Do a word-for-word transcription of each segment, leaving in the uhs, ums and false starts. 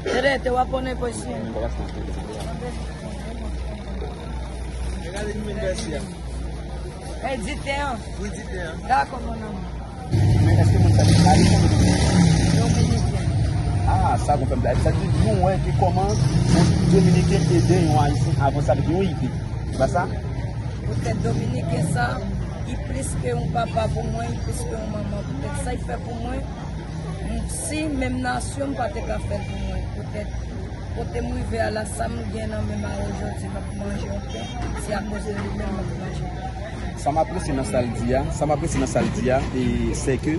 Te, te, te va poner pues sí. Regardez mi universidad. Ey, di te an. Wi, di te an. Dakò, mon amour. Men èske moun sa se Ayisyen oubyen Dominiken? Dominiken. Ah, sa gon fè m plè. Sa di nou wè ke kòman yon Dominiken ede yon Ayisyen avanse avèk yon ide. Se pa sa? Poutèt Dominiken sa, li plis ke yon papa pou mwen, li plis ke yon manman. Poutèt sa li fè pou mwen, m, si menm nasyon m pa te ka fè l pou mwen. Poutèt kote m rive a la, sa m gen nan men m a ojòdi, m ap manje yon pen, se akoz de li menm m ap manje. Sa m apresye nan sa l di a, sa m apresye nan sa l di a, e, se ke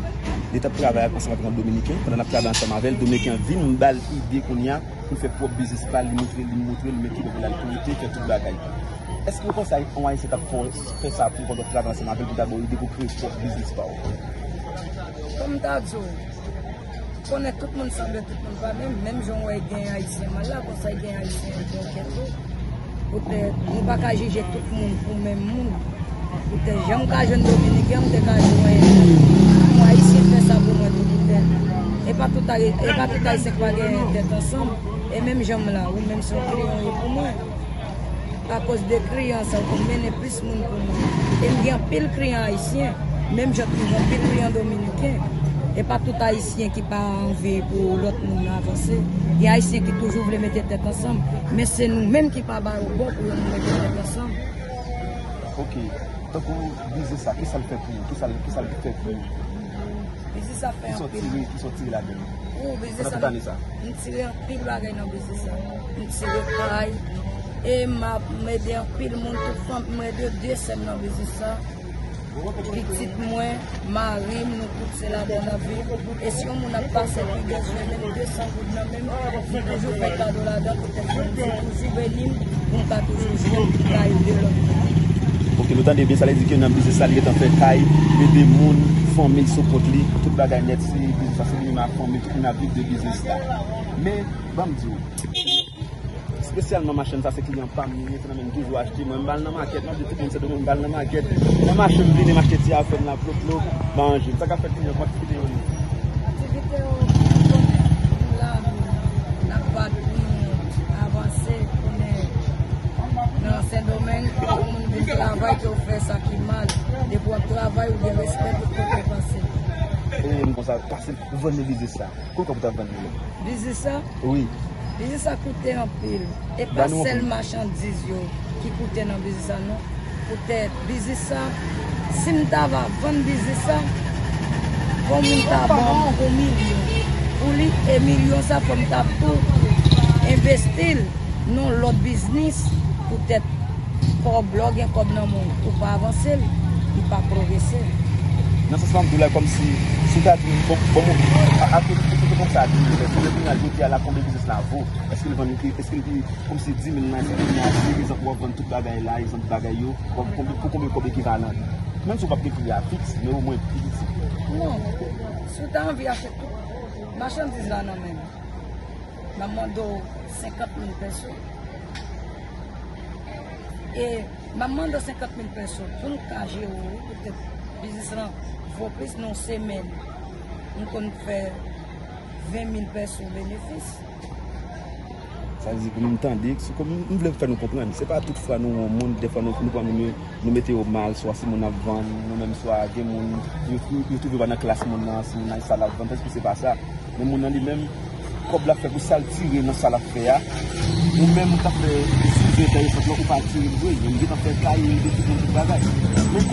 li t ap travay ak, ansanm avèk yon Dominiken, pandan n ap travay ansanm avè l, Dominiken an vin ba l ide kounye a pou l fè pwòp biznis pa l, li montre, li montre l men ki bò pou l al pou l te fè tout bagay. Èske w panse yon Ayisyen t ap fè, fè sa pou pandan w ap travay ansanm avè l, pou l ta ba w ide pou kreye pwòp biznis pa w? Kòm m ta di w, konnen tout moun sanble, tout moun pa menm. Menm jan w wè gen Ayisyen mal la, konsa gen Ayisyen ki bon kè tou. Poutèt, nou pa ka jije tout moun pou menm moun. Poutèt, jan m ka jwenn Dominiken, m te ka jwenn yon Ayisyen fè sa pou mwen tou poutèt. E pa tout Ayi-, e pa tout Ayisyen ki pa gen tèt ansanm. E menm jan m la, ou menm se yon kliyan w ye pou mwen. Akoz de kliyan sa, ou konn mennen plis moun pou mwen. E m gen anpil kliyan ayisyen, menm jan tou gen anpil kliyan dominiken. E pa tout ayisyen ki pa anvi pou lòt moun nan avanse. Gen ayisyen ki toujou vle mete tèt ansanm, men se nou menm ki pa ba yo bon pou yo nou mete tèt ansanm. Ok. Tankou biznis sa, kisa l fè pou ou? Kisa l, kisa l fè pou ou? Biznis sa fè anpil. Kisa w tire, kisa w tire ladan l? Pandan tout ane sa? M tire anpil bagay nan biznis sa. M tire kay. E m ap, m ede anpil moun, tout fanm, m ede de sè m nan biznis sa. Pitit mwen, mari m, nou tout se ladan n ap viv. E si yon moun ap pase, li bezwen menm de san goud nan men m, m toujou fè kado ladan, poutèt Bondye toujou beni m, pou m ka toujou jwenn pou m ka ede lòt moun. Ok, nou tande byen, sa vle di ke nan biznis sa, li gentan fè kay, li ede moun, fanmi l sou kont li, tout bagay nèt, se biznis sa, se li menm ak fanmi l, tout moun ap viv de biznis la. Men, ban m di w, espesyalman machann sa, se kliyan pa m li ye, se nan men m toujou achte. Mwen, m pa al nan makèt, m ap di tout moun se domèn, m pa al nan makèt. Nan mache, m vini, m achte ti afè m la, ploplo, manje. Sa k ap fèt kliyan, kòman aktivite yo ye? Aktivite yo, nou konnen, nou la, nou, n ap bat, nou avanse, konnen nan Sendomeng, pou moun vin travay, ke w fè sa ki mal. Depi w ap travay, ou gen respè tout kote w pase. E m konsa, pase vann nou biznis sa. Kote w t ap vann li la? Biznis sa? Wi. Biznis sa koute anpil. E pa sèl machandiz yo ki koute nan biznis sa, non. Poutèt biznis sa, si m ta va vann biznis sa, fò moun ta ban m yon milyon pou li, e milyon sa, fò m ta tou envesti l nan lòt biznis, poutèt kòb, lè w gen kòb nan men w, ou pa avanse l, li pa pwogrese. Nan sans la, m di w la, kòmsi, si w ta di m, bon, bon, a, a, kote, kote, kote sa di m, lè, lè kounye a, jodi a la, konbyen biznis la vo? Èske l vann, èske l pi, kòmsi, di mil nan, èske kounye a, si, egzanp, w ap vann tout bagay la, egzanp, bagay yo, w ap, konbyen, pou konbyen kòb ekivalan? Menm si w p ap gen pri a fiks, men omwen pi piti. Non. Si w ta anvi achte tout machandiz la nan men m, m ap mande w senkant mil peso. E m ap mande w senkant mil peso pou n ka jere w, wi, poutèt biznis lan vo plis nan yon semèn. M konn fè ven mil peso benefis. Sa vle di pou nou tande, se kòm m vle fè nou konprann. Se pa tout fwa nou wè yon moun, dèfwa nou, nou pran moun yo, nou mete yo mal, swa si moun ap vann, nou menm swa gen moun, yo, yo, yo twouve yo pa nan klas moun nan, si moun nan sa l ap vann, tandis ke se pa sa. Men moun nan li menm, kòb l ap fè pou sa l tire nan sa l ap fè a, ou menm ou t ap fè sou ven tan yo sot la, ou pa tire l vre, men m gentan fè kay, de tout moun, tout bagay. Men